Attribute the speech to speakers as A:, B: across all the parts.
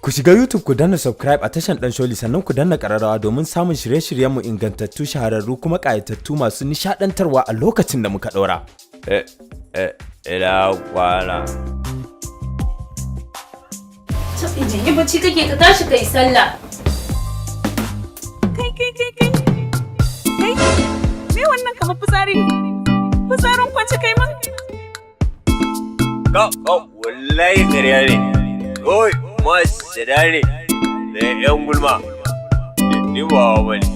A: Ku shiga YouTube ku danna subscribe a tashan Dan Sholi, sannan ku danna ƙararrawa domin samun shirye-shiryenmu ingantattu, shahararru kuma ƙayatattu masu nishaɗantarwa a lokacin da muka ɗora.
B: Eh, eh, ina kwana.
C: Yi bacci kake, ka tashi kai sallah.
D: Kai, kai, kai, kai. Kai, me wannan kamar fitsari? Fitsarin kwance kai man?
B: Ka, ka, wallahi ƙarya ne. Oi, masada ne. Da ‘yan gulma. Ni ba wa bane.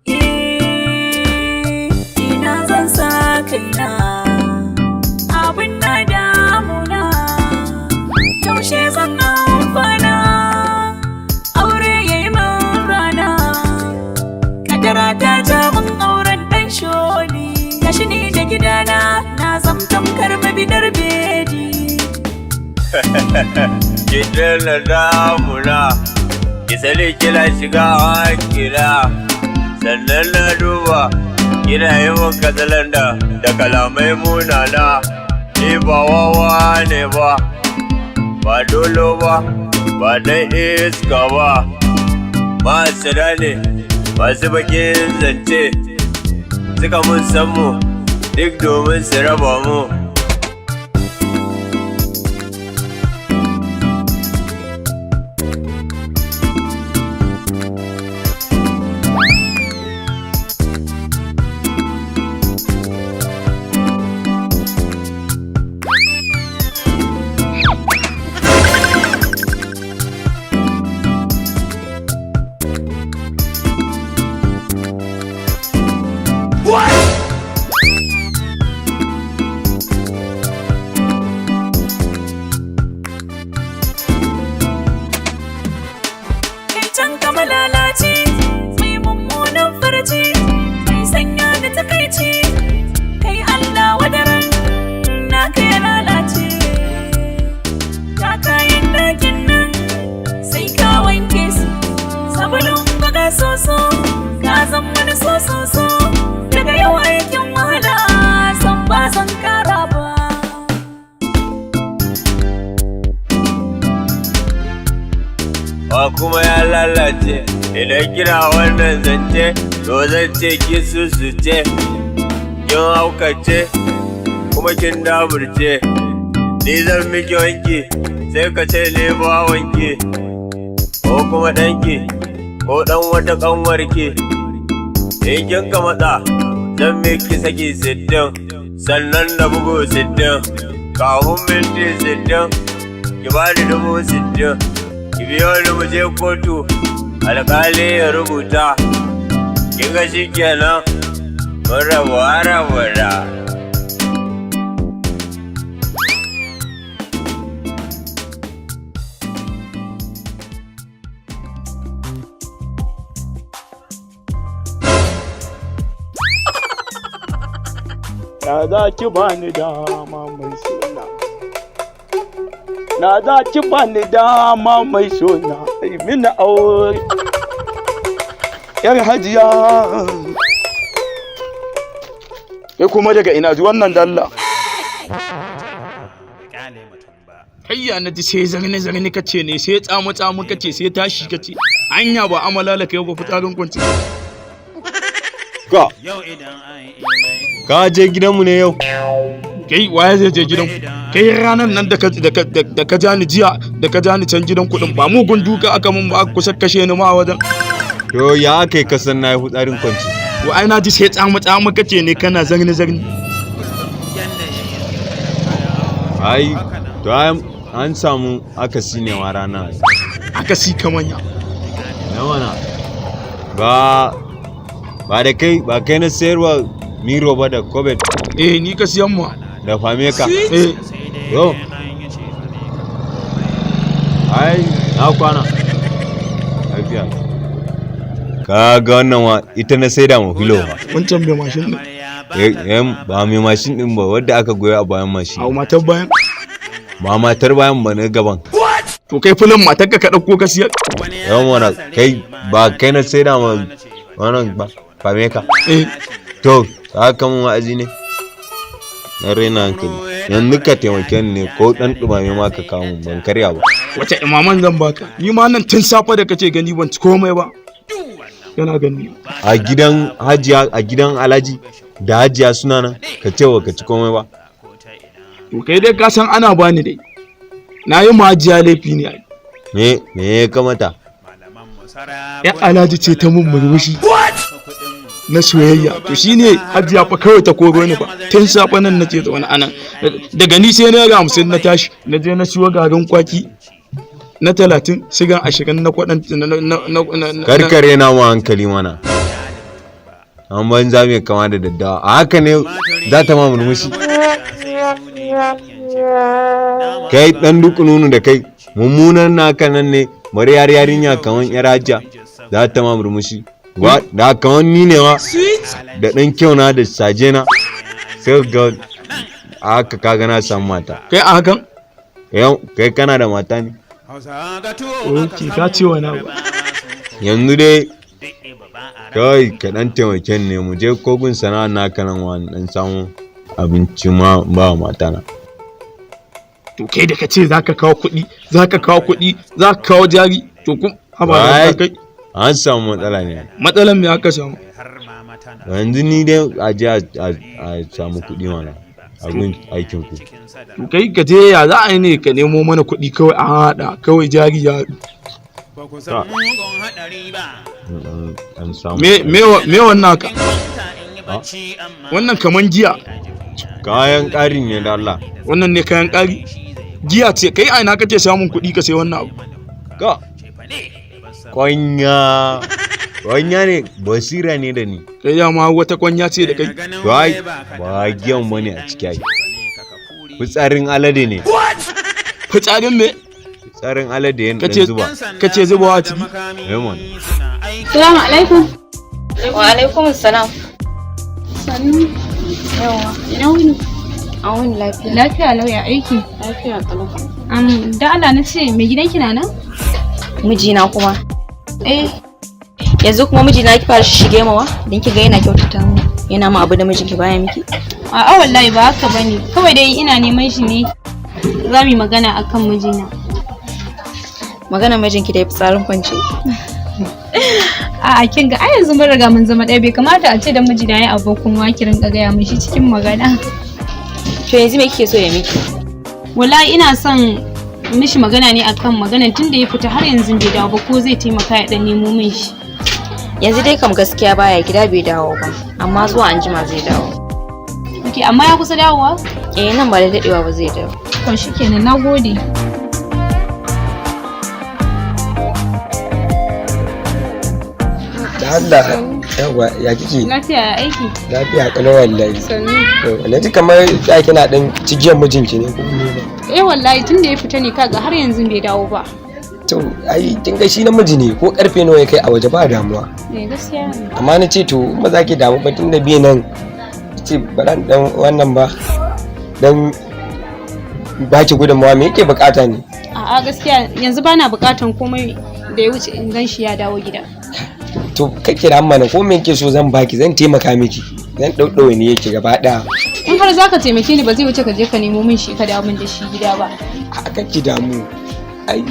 D: Eh, ina zan sa kaina. Abin na damuna. Yaushe zan amfana? Aure yayi min rana. Kadara ta ja min auren ɗan sholi. Gashi ni da gidana na zam tamkar mabidar bedi.
B: Ki daina damuna. Ki sani kina shiga hankina. Sannan na duba kina yi min katsalanda da kalamai munana. Ni ba wawa ne ba, ba dolo ba, ba dan iska ba. Masada ne, masu bakin zance. Suka mun san mu, duk domin su raba mu.
D: Kai can kama lalace, mai mummunan farce, mai sanya da takaici, kai Allah wadaran naka ya lalace. Ga kayan ɗakin nan sai ka wanke su, sabulun baga soso, ka zan wani sososo, daga yau aikin wahala san ba zan kara ba.
B: Wa kuma ya lalace idan kina wannan zance, to zan ce ki susuce, kin haukace kuma kin daburce. Ni zan miki wanki sai ka ce ne ba wanki, ko kuma ɗanki ko ɗan wata ƙanwarki. In kin ka matsa zan miki saki 60, sannan da bugu 60 kafin minti 60. Ki bani 60,000, ki biyo ni mu je kotu, alƙali ya rubuta. Kin ga shi kenan, mun rabu har abada.
E: Na za ki bani dama mai suna. Na za ki bani dama mai suna. Ai mini aure. Yar hajiya. Kai kuma daga ina ji wannan dalla?
F: Hayya, na ji sai zarne zarne kace ne, sai tsamu tsamu kace, sai tashi kace. Anya ba amalala kai ba, fitsarin kwanci?
G: Ka. Ka je gidanmu ne yau?
F: Kai, waye zai je gidan kai ranan nan da ka da ka da ka ja ni jiya, da ka ja ni can gidan kuɗin, ba mugun duka aka mun ba, aka kusa kashe ni ma a wajen?
G: To, ya aka yi kasan na yi fitsarin kwanci?
F: Wa ai na ji sai tsamu tsamu kace ne, kana zarne zarne.
G: Ai, to ai an samu akasi ne ma rana.
F: Aka si kamanya?
G: Na mana. Ba da kai ba, kai na sayarwa miro ba da kobet?
F: Eh, ni ka siyan mu.
G: Da fame ka.
F: Eh.
G: Yo. Ai, na kwana. Lafiya. Ka ga wannan wa ita na saida mu filo ba.
F: Wancan mai mashin ne?
G: Eh, eh, ba mai mashin din ba, wadda aka goya a bayan mashin.
F: A matar bayan?
G: Ba matar bayan ba, na gaban.
F: To kai, filin matar ka ka ɗauko ka siyar?
G: Yawan wana kai, ba kai na saida ma wannan ba, fame ka?
F: Eh.
G: To, haka mun wa'azi ne. Na raina hankali. Yanzu ka taimake ni ne ko dan dumame ma ka kawo mun, ban karya ba.
F: Wace imaman zan baka? Ni ma nan tun safe da kace gani ban ci komai ba. Yana gani.
G: A gidan Hajiya, a gidan Alhaji da Hajiya suna nan, ka ce wa ka ci komai ba.
F: To kai dai ka san ana bani dai. Na yi ma Hajiya laifi ne ai.
G: Me ya kamata?
F: Ya Alhaji ce ta mun murmushi na soyayya. To shine Hajiya fa kawai ta koro ni fa. Tun safe nan nace zaune anan. Daga ni sai ₦50 na tashi na je na siyo garin kwaki na 30, sigan 20 na kwaɗan na
G: Karkare na mu hankali mana. An banza mai kama da daddawa. A haka ne za ta ma murmushi. Kai dan dukununu da kai mummunan naka nan ne, bari yar yarinya kaman yar Hajiya za ta ma murmushi. Da kaman ni ne ma da ɗan kyau na da saje na, sai ga a haka kaga na samu mata.
F: Kai a hakan?
G: Yau kai kana da mata ne?
F: Ok, ka ce wani abu.
G: Yanzu dai kawai ka ɗan taimake ni ne mu je kogun sana'a naka nan wani ɗan samu abinci ma ba wa mata na.
F: To kai da ka ce za ka kawo kuɗi, za ka kawo kuɗi, za ka kawo jari, to kun haba da kai.
G: An samu matsala ne.
F: Matsalan me aka samu?
G: Yanzu ni dai a je a samu kuɗi mana a gun aikin ku.
F: To kai ka je ya za a yi ne ka nemo mana kuɗi kawai a haɗa kawai jari ya haɗu.
G: An samu.
F: Me wannan haka? Wannan kaman giya.
G: Kayan ƙarin ne da Allah.
F: Wannan ne kayan ƙari? Giya ce, kai a ina kake samun kuɗi ka sai wannan abu?
G: Ka. Kwanya. Kwanya ne, basira ne da ni.
F: Kai dama wata kwanya ce da kai.
G: To ai ba giyan bane a ciki ai. Fitsarin alade ne.
F: Fitsarin me?
G: Fitsarin alade ne dan
F: Kace
G: zuba.
F: Kace zubawa a ciki.
G: Eh mana.
C: Salamu alaikum.
H: Wa alaikum salam.
C: Sannu.
H: Yawa.
C: Ina wuni?
H: An wuni lafiya.
C: Lafiya lau, ya aiki.
H: Lafiya kalau.
C: Da Allah na ce mai gidanki na nan?
H: Mijina kuma.
C: Eh.
H: Yanzu kuma mijina ki fara shige mawa dan ki ga yana kyautata mu. Yana ma abu da mijinki baya miki.
C: A'a wallahi ba haka bane. Kawai dai ina neman shi ne. Za mu yi magana akan mijina.
H: Magana mijinki da ya fitsarin kwance.
C: A'a kin ga ai yanzu mun riga mun zama ɗaya, bai kamata a ce da mijina ya abu kuma ki rinka gaya min shi cikin magana.
H: To yanzu me kike so ya miki?
C: Wallahi ina son mishi magana ne akan maganan tunda ya fita har yanzu bai dawo ba, ko zai taimaka ya dan nemo min shi.
H: Yanzu dai kam gaskiya baya gida bai dawo ba, amma zuwa anjima zai dawo.
C: Ok, amma ya kusa dawowa?
H: Eh, nan ba da dadewa ba zai dawo.
C: To shikenan, nagode.
I: Da Allah, yawa ya kike?
C: Lafiya, ya aiki.
I: Lafiya kalau wallahi.
C: Sannu.
I: Yawa, na ji kamar da kina dan cigiyar mijinki ne ko ne ba?
C: Eh wallahi tunda ya fita ne kaga har yanzu bai dawo ba.
I: To ai kin ga shi namiji ne, ko karfe nawa ya kai a waje ba damuwa.
C: Eh gaskiya ne.
I: Amma na ce to in ba za ki damu ba tunda biye nan ce ba dan wannan ba dan baki gudunmawa, me yake bukata ne?
C: A'a gaskiya yanzu bana bukatan komai da ya wuce in gan shi ya dawo gida.
I: To kake da mana ko me yake so zan baki, zan taimaka miki, zan ɗauɗaure ne yake gaba ɗaya.
C: In har zaka taimake ni ba zai wuce ka je ka nemo min shi ka dawo min da shi gida ba.
I: A kake damu. Ai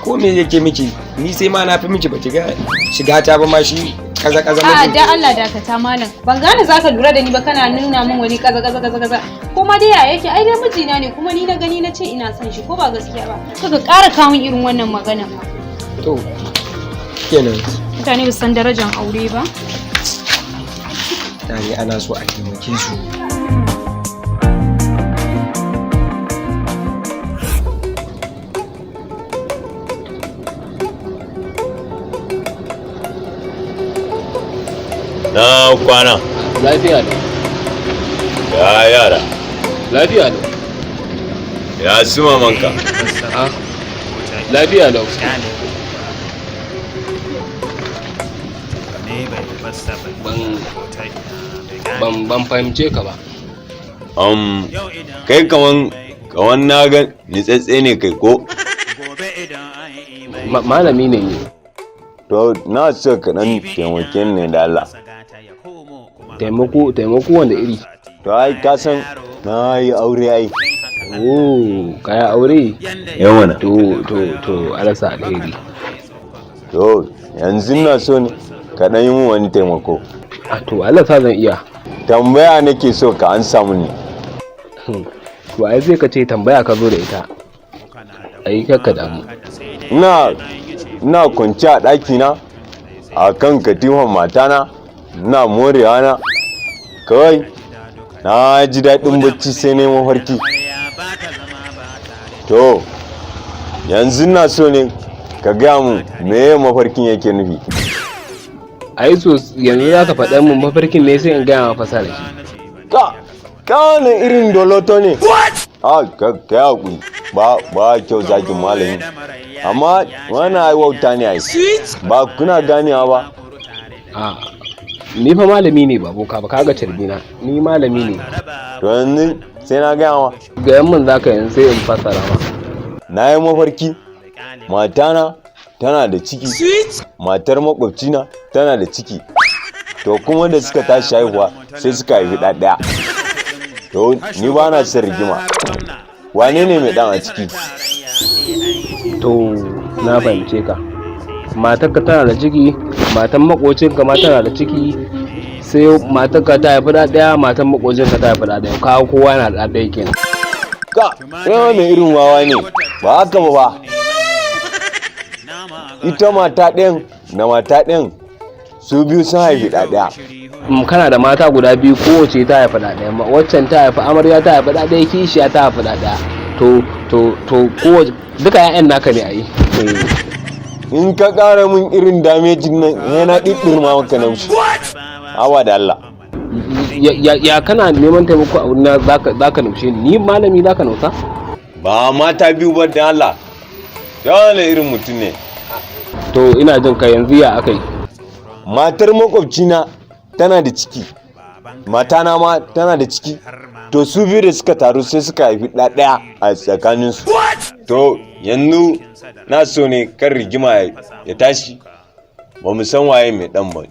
I: ko me yake miki ni sai ma na fi miki, ba ki ga shiga ta ba ma shi kaza kaza.
C: A'a da Allah dakata malam. Ban gane zaka lura da ni ba, kana nuna min wani kaza kaza kaza kaza. Ko ma dai ya yake, ai dai mijina ne kuma ni na gani na ce ina son shi, ko ba gaskiya ba. Kaka ƙara kawo min irin wannan magana.
I: To kenan.
C: Mutane ba su san darajar aure ba.
I: Mutane ana so a taimake su.
B: Na kwana.
J: Lafiya ne.
B: Ya yara.
J: Lafiya ne.
B: Ya su mamanka.
J: Ah, lafiya lau. Ban fahimce ka ba.
G: Kai kaman na ga nitsatse ne kai ko?
J: Malami ne ni.
G: To na so ka dan taimake ni ne da Allah.
J: Taimako, taimako wanda iri?
G: To ai ka san na yi aure ai.
J: Oh, kaya aure?
G: Yawana.
J: To, alasa alheri.
G: To yanzu na so ne ka dan yi min wani taimako.
J: A to Allah sa zan iya.
G: Tambaya nake so ka an samu ne.
J: To ai sai ka ce tambaya ka zo da ita. Ai kakka damu.
G: Ina kwance a ɗakina a kan katifan matana, ina morewa na kawai na ji daɗin bacci sai na mafarki. To yanzu na so ne ka gaya mun meye mafarkin yake nufi.
J: Ai so yanzu za ka faɗa mun mafarkin ne sai in gaya ma fasara shi.
G: Ka wani irin doloto ne? A ka yi hakuri, ba kyau zagin malami, amma wannan ai wauta ne ai, ba kuna ganewa ba.
J: A ni fa malami ne ba boka ba, kaga carbina ni malami ne.
G: To yanzu sai na gaya ma.
J: Gayan mun zaka yanzu sai in fasara ma.
G: Na yi mafarki matana tana da ciki, matar makwabcina tana da ciki, to kuma da suka tashi haihuwa sai suka haifi ɗa ɗaya. To ni ba na son rigima, wane ne mai ɗan a ciki?
J: To na fahimce ka. Matarka tana da ciki, matan makocinka ma tana da ciki, sai matarka ta haifi ɗa ɗaya, matan makocinka ta haifi ɗa ɗaya, kawo kowa yana da ɗa ɗaya kenan.
G: Ka kai wani irin wawa ne, ba haka ba. Ita mata ɗayan da mata ɗayan su biyu sun haifi ɗa ɗaya.
J: Kana da mata guda biyu, kowace ta haifi ɗa ɗaya, waccan ta haifi amarya ta haifi ɗa ɗaya, kishiya ta haifi ɗa ɗaya. To kowace duka 'ya'yan naka ne ai.
G: In ka ƙara min irin damejin nan yana ɗiɗɗirma maka naushi. Awa da Allah.
J: Ya kana neman taimako a wurina zaka naushe ni malami zaka nausa?
G: Ba mata biyu ba da Allah. Ya wani irin mutum ne.
J: To ina jin ka yanzu ya akai.
G: Matar makwabcina tana da ciki, matana ma tana da ciki. To su biyu da suka taru sai suka haifi ɗa ɗaya a tsakaninsu. To yanzu na so ne kan rigima ya tashi, ba mu san waye mai ɗan ba.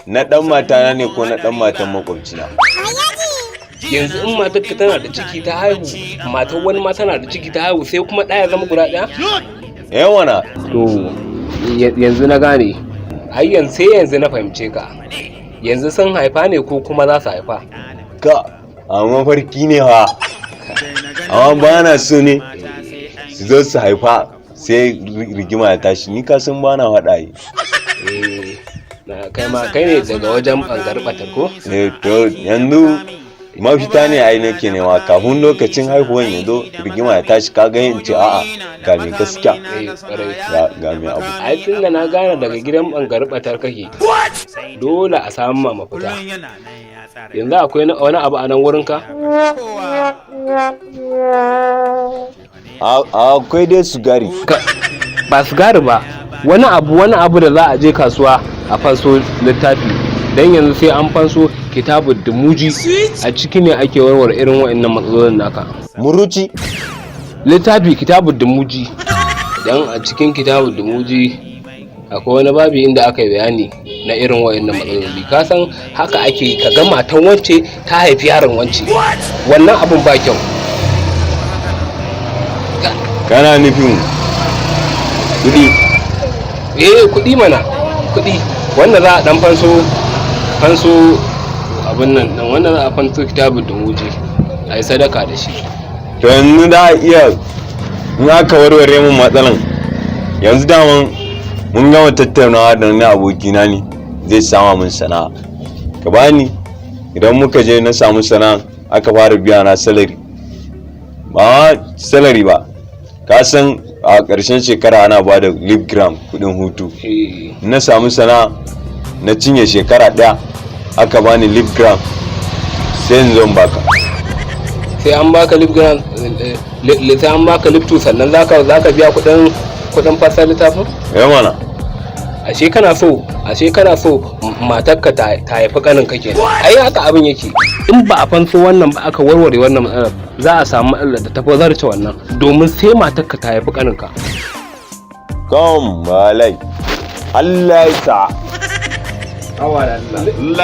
G: Na ɗan matana ne ko na ɗan matan makwabcina.
J: Yanzu in matarka tana da ciki ta haihu, matar wani ma tana da ciki ta haihu, sai kuma ɗaya zama guda ɗaya?
G: Yawana.
J: To yanzu na gane. Ai yanzu sai yanzu na fahimce ka. Yanzu sun haifa ne ko kuma za su haifa?
G: Ka a mafarki ne ha. Amma ba na so ne su zo su haifa sai rigima ya tashi, ni ka san ba na faɗa yi.
J: Kai ma kai ne daga wajen ɓangaren ɓatar ko?
G: Eh to yanzu mafita ne ai nake nema kafin lokacin haihuwan ya zo rigima ya tashi, ka ga in ce a'a ga mai gaskiya ga mai abu.
J: Ai tun da na gane daga gidan ɓangaren ɓatar kake, dole a samu ma mafita. Yanzu akwai wani abu a nan wurinka?
G: Akwai dai sigari.
J: Ba sigari ba, wani abu da za a je kasuwa a fanso littafi. Dan yanzu sai an fanso kitabu dumuji, a ciki ne ake warware irin waɗannan matsalolin naka.
G: Muruci?
J: Littafi kitabu dumuji. Dan a cikin kitabu dumuji akwai wani babi inda aka yi bayani na irin waɗannan matsaloli. Ka san haka ake, ka ga matan wance ta haifi yaron wance. Wannan abun ba kyau.
G: Kana nufin kuɗi?
J: Eh kuɗi mana, kuɗi. Wanda za a ɗan fanso abin nan ɗin, wanda za a fanso kitabun dumuji a yi sadaka da shi.
G: To yanzu za a iya in aka warware mun matsalan yanzu daman mun gama tattaunawa da wani abokina ne zai sama mun sana'a. Ka bani idan muka je na samu sana'a aka fara biya na salary. Ba salary ba, ka san a ƙarshen shekara ana ba da leave gram kuɗin hutu. Na samu sana'a na cinye shekara ɗaya aka bani leave gram sai in zo in baka.
J: Sai an baka leave gram, sai an baka leave to sannan zaka biya kuɗin fasar littafin?
G: Eh mana.
J: Ashe kana so matarka ta haifi kanin ka kenan. Ai haka abin yake. In ba a fanso wannan ba aka warware wannan matsalar, za a samu matsalar da tafi zarce wannan, domin sai matarka ta haifi kanin ka.
G: Kom balai. Allah ya sa.
J: Allah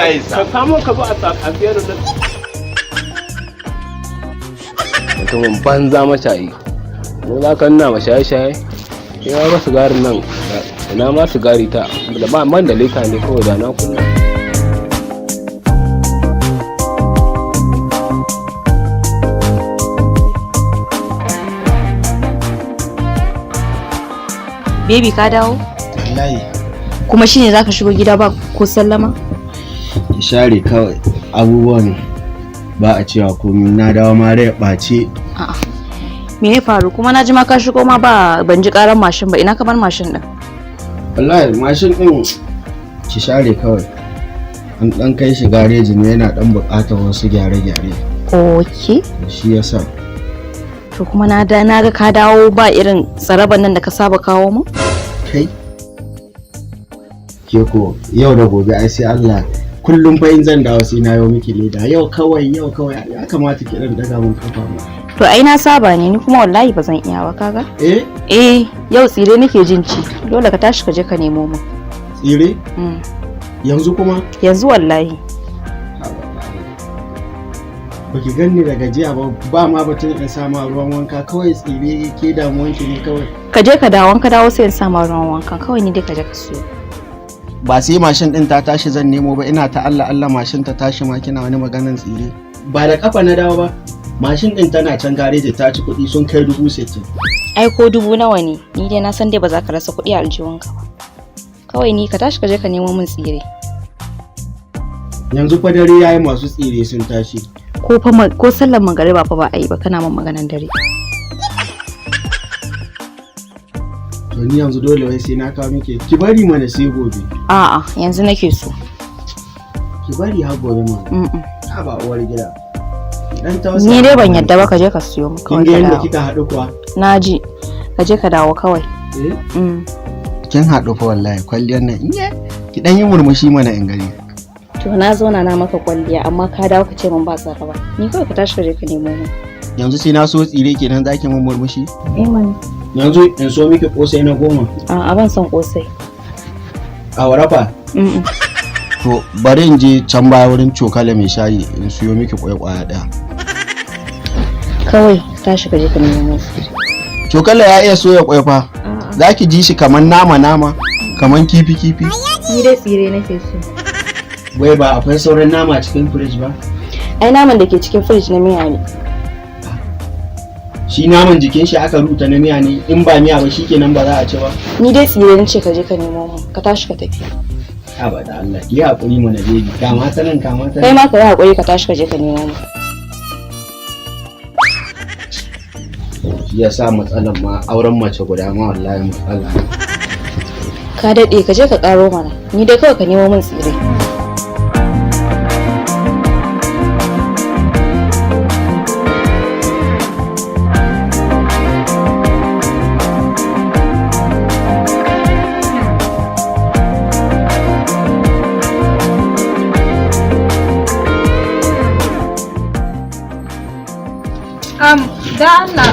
J: ya sa. Ka samu ka ba a siyar da Mutumin banza mashayi. Mu za ka nuna ma shaye-shaye? Ya ba sigarin nan, ina ma sigari ta, da ba man da leta ne kawai da na kunna.
H: Baby, ka dawo?
K: Wallahi.
H: Kuma shine zaka shigo gida ba ko sallama?
K: Ki share kawai abubuwan, ba a cewa komai, na dawo ma rai ɓace.
H: A'a. Me ya faru? Kuma na ji ma ka shigo ma ba ban ji karan mashin ba, ina ka bar mashin din?
K: Wallahi mashin din ki share kawai. An dan kai shi gareji ne, yana dan buƙatar wasu gyare-gyare.
H: Okay.
K: Shi yasa.
H: To kuma na da na ga ka dawo ba irin tsaraban nan da ka saba kawo mu?
K: Kai. Ke ko yau da gobe ai sai Allah, kullum fa in zan dawo sai na yo miki leda, yau kawai, yau kawai ya kamata ki dan daga mun kafa ma.
H: To ai na saba ne ni kuma, wallahi ba zan iya ba, kaga?
K: Eh?
H: Eh, yau tsire nake jin ci. Dole ka tashi ka je ka nemo min.
K: Tsire?
H: Mm.
K: Yanzu kuma?
H: Yanzu wallahi.
K: Baki ganni da gajiya ba, ba ma batun in sama ruwan wanka, kawai tsire ke damuwanki ne kawai.
H: Ka je ka dawo, ka dawo sai in sama ruwan wanka, kawai ni dai ka je ka siyo.
K: Ba sai mashin din ta tashi zan nemo ba, ina ta Allah Allah mashin ta tashi ma kina wani maganan tsire. Ba da kafa na dawo ba, mashin din tana can gareji, ta ci kuɗi sun kai 60,000.
H: Ai ko dubu nawa ne, ni dai na san dai ba za ka rasa kuɗi a aljihunka ba. Kawai ni ka tashi ka je ka nemo min tsire.
K: Yanzu fa dare yayi, masu tsire sun tashi.
H: Ko fa ko sallar magariba fa ba a yi ba, kana min maganan dare.
K: To ni yanzu dole wai sai na kawo miki, ki bari mana sai gobe.
H: A'a, yanzu nake so.
K: Ki bari har gobe mana. Ha ba uwar gida. Dan tausaya.
H: Ni dai ban yadda ba, ka je ka siyo min
K: Kin
H: kawai
K: ga
H: ka
K: yadda
H: dawo.
K: kika haɗu kuwa?
H: Na ji. Ka je ka dawo kawai.
K: Eh?
H: Mm.
K: Kin haɗu fa wallahi, kwalliyar nan. Iye. Ki dan yi murmushi mana in gani.
H: To na zauna na maka kwalliya amma ka dawo ka ce min ba tsara ba. Ni kawai ka tashi ka je ka nemo min.
K: Yanzu sai na so tsire kenan zaki mun murmushi?
H: Eh mana.
K: Yanzu in so miki kosai na 10.
H: A'a, ban son kosai.
K: Awara fa?
H: Mm.
K: To bari in je can baya wurin cokala mai shayi in siyo miki kwai kwaya ɗaya.
H: Kawai tashi ka je ka nemo min tsire.
K: Cokala ya iya soya kwai fa. Zaki ji shi kaman nama nama, kaman kifi kifi.
H: Ni dai tsire nake so.
K: Wai ba akwai sauran nama cikin firij ba?
H: Ai naman da ke cikin firij na miya ne.
K: Shi naman jikin shi aka rubuta na miya ne, in ba miya ba shikenan ba za a ci ba.
H: Ni dai tsire nace ka je ka nemo min. Ka tashi ka tafi.
K: Haba da Allah, ki haƙuri mana baby, kama ta nan, kama ta
H: Kai
K: nan.
H: ma ka yi haƙuri ka tashi ka je ka nemo min.
K: Shi ya sa matsalan ma auren mace guda ma wallahi matsala ne.
H: Ka daɗe, ka je ka ƙaro mana. Ni dai kawai ka nemo min tsire.
C: Da Allah.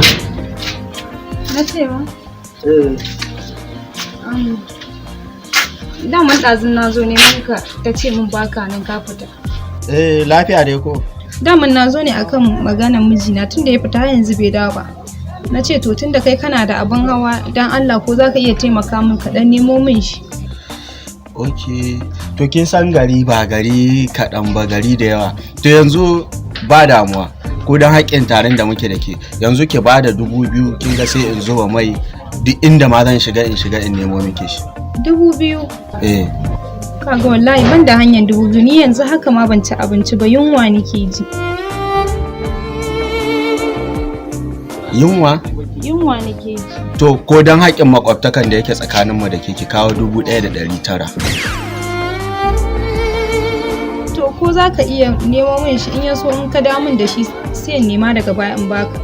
C: Na ce ba? Daman ɗazun na zo neman ka, ta ce min baka nan, ka fita.
K: Eh, lafiya dai ko?
C: Daman na zo ne akan maganar mijina, tunda ya fita har yanzu bai dawo ba. Na ce to tunda kai kana da abin hawa, dan Allah ko za ka iya taimaka min ka dan nemo min shi.
K: Ok, to kin san gari ba gari kaɗan ba, gari da yawa. To yanzu ba damuwa, ko don haƙƙin taron da muke da ke, yanzu ki ba da 2,000, kin ga sai in zuba mai, duk inda ma zan shiga in shiga in nemo miki shi.
C: 2,000.
K: Eh.
C: Kaga wallahi ban da hanyar 2,000, ni yanzu haka ma ban ci abinci ba, yunwa nake ji.
K: Yunwa?
C: Yunwa nake ji.
K: To ko don haƙƙin makwabtakan da yake tsakaninmu da ke, ki kawo 1,900.
C: To ko za ka iya nemo min shi, in ya so in ka dawo min da shi sai in nema daga baya in baka.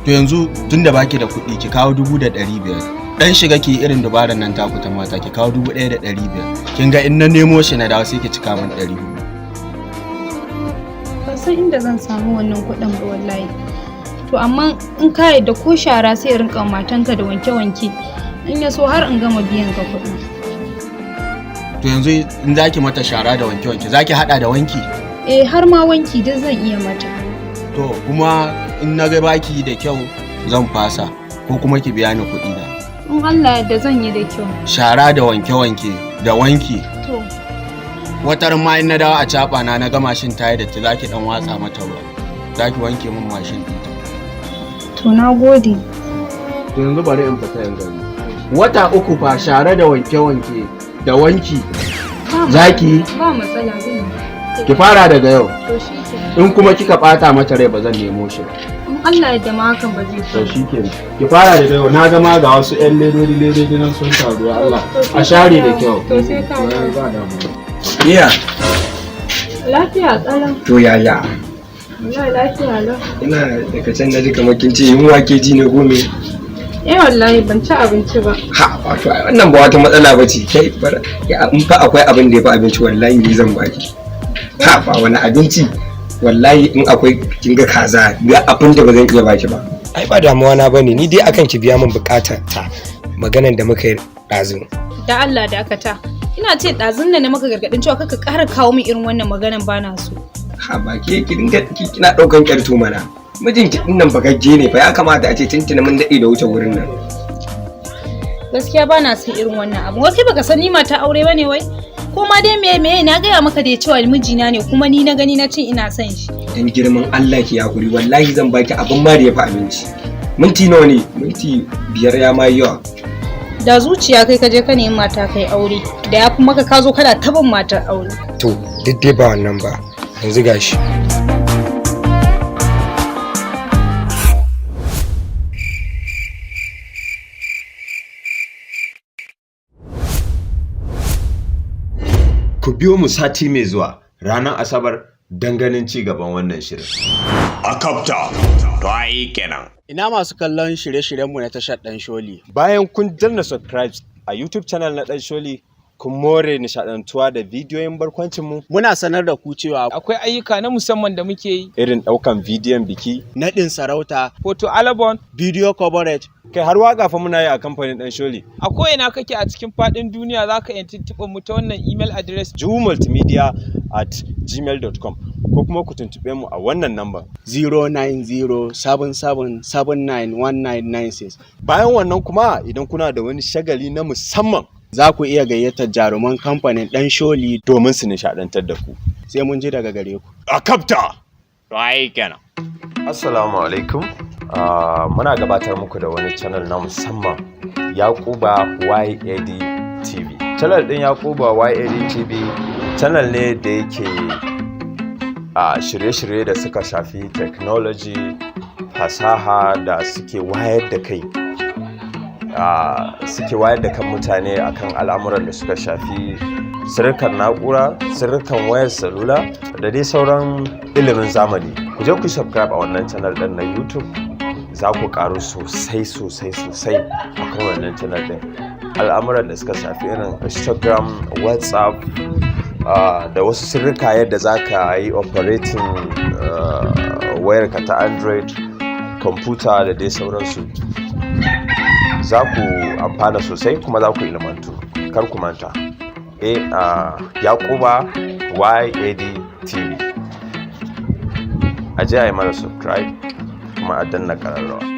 K: To yanzu tunda baki da kuɗi, ki kawo 1,500. Dan shiga ki irin dabarar nan taku ta mata, ki kawo 1,500. Kin ga in na nemo shi na dawo sai ki cika min 400.
C: Ban san inda zan samu wannan kuɗin ba wallahi. To amma in ka yarda, ko shara sai in rinka matanka da wanke-wanke. In ya so har in gama biyan ka kuɗin.
K: To yanzu in zaki mata shara da wanke-wanke, zaki hada da wanki?
C: Eh, har ma wanki duk zan iya mata.
K: To kuma In na ga baki da kyau zan fasa, ko kuma ki biya ni kuɗi na.
C: In Allah yadda zan yi da kyau.
K: Shara da wanke-wanke da wanki.
C: To.
K: Watar ma in na dawo a caɓa na na ga mashin ta yi datti, za ki ɗan watsa mata ruwa. Za ki wanke min mashin ɗinta.
C: To, na gode.
K: To, yanzu bari in fita yanzu. Wata 3 fa, share da wanke-wanke da wanki.
C: Ba
K: Za ki yi?
C: Ba matsala, zan yi.
K: Ki fara daga yau.
C: To, shi ke.
K: In kuma kika ɓata mata rai, ba zan nemo shi ba.
C: In Allah yadda ma hakan ba zai
K: To,
C: faru.
K: shi kenan. Ki fara daga yau. Na gama ga wasu 'yan ledodi ledodi nan sun taru, Allah.
C: To,
K: A
C: sai
K: share
C: ka
K: da
C: dawo.
K: kyau.
C: To, sai ka dawo.
K: Ba damuwa.
I: Iya,
C: Lafiya tsalan.
I: To yaya?
C: Wallahi lafiya lau.
I: Ina daga can na ji kamar kin ce yunwa ke ji ne ko me?
C: Eh, wallahi ban ci abinci ba.
I: Ha, wato ai wannan ba wata matsala ba ce. Kai bar ya, in fa akwai abin da ya fi abinci, wallahi ni zan baki. Ha, ba wani abinci. Wallahi in akwai, kin ga kaza, ga abin da ba zan iya baki ba. Ai ba damuwa na bane, ni dai akan ki biya min bukatar ta. Maganan da muka yi ɗazun.
C: Da Allah dakata. Ina ce ɗazun nan na maka gargaɗin cewa kaka ƙara kawo min irin wannan maganan, bana so.
I: Ha ba, ke ki dinga kina ɗaukan ƙyarto mana. Mijinki din nan bagagge ne fa, ya kamata a ce tuntuni mun daɗe da wuce wurin nan.
C: Gaskiya bana son irin wannan abu. Wai kai baka san ni mata aure bane wai? Ko ma dai meye meye, na gaya maka da cewa mijina ne, kuma ni na gani na ce ina son shi.
I: Dan girman Allah ki hakuri, wallahi zan baki abin ma da ya fi abinci. Minti nawa ne? Minti 5 ya ma yi yawa.
C: Da zuciya kai ka je ka nemi mata kai aure. Da ya fi maka ka zo kana tabin matar aure.
I: To, duk dai ba wannan ba, yanzu gashi.
G: Ku biyo mu sati mai zuwa ranar Asabar don ganin ci gaban wannan shirin.
B: A kafta, to ai kenan.
K: Ina masu kallon shirye-shiryenmu na tashar Ɗan Sholi.
G: Bayan kun danna subscribe a YouTube channel na Ɗan Sholi, kun more nishaɗantuwa da bidiyoyin barkwancinmu.
K: Muna sanar da ku cewa
F: akwai ayyuka na musamman da muke yi.
G: Irin ɗaukan bidiyon biki,
K: naɗin sarauta,
F: photo album,
K: video coverage,
G: kai har waka fa muna yi a kamfanin Ɗan Sholi.
F: A ko'ina kake a cikin faɗin duniya, za ka iya tuntuɓar mu ta wannan email address:
G: juhumultimedia@gmail.com, ko kuma ku tuntuɓe mu a wannan namba:
K: 09077791996.
G: Bayan wannan kuma, idan kuna da wani shagali na musamman,
K: za ku iya gayyatar jaruman kamfanin Ɗan Sholi
G: domin su nishaɗantar da ku.
K: Sai mun ji daga gare ku.
B: A kafta, to ai kenan.
G: Assalamu alaikum. Muna gabatar muku da wani channel na musamman, Yakuba YAD TV. Channel ɗin Yakuba YAD TV channel ne da yake a shirye-shirye da suka shafi technology, fasaha da suke wayar da kai. Suke wayar da kan mutane akan al'amuran da suka shafi sirrikan na'ura, sirrikan wayar salula da dai sauran ilimin zamani. Ku je ku subscribe a wannan channel ɗin na YouTube, za ku karu sosai sosai sosai akan wannan channel ɗin. Al'amuran da suka shafi irin Instagram, WhatsApp, da wasu sirrika yadda za ka yi operating wayarka ta Android, kwamfuta da dai sauransu. Za ku amfana sosai kuma za ku ilmantu. Kar ku manta, Yakuba YAD TV, a je a yi mana subscribe kuma a danna ƙararrawa.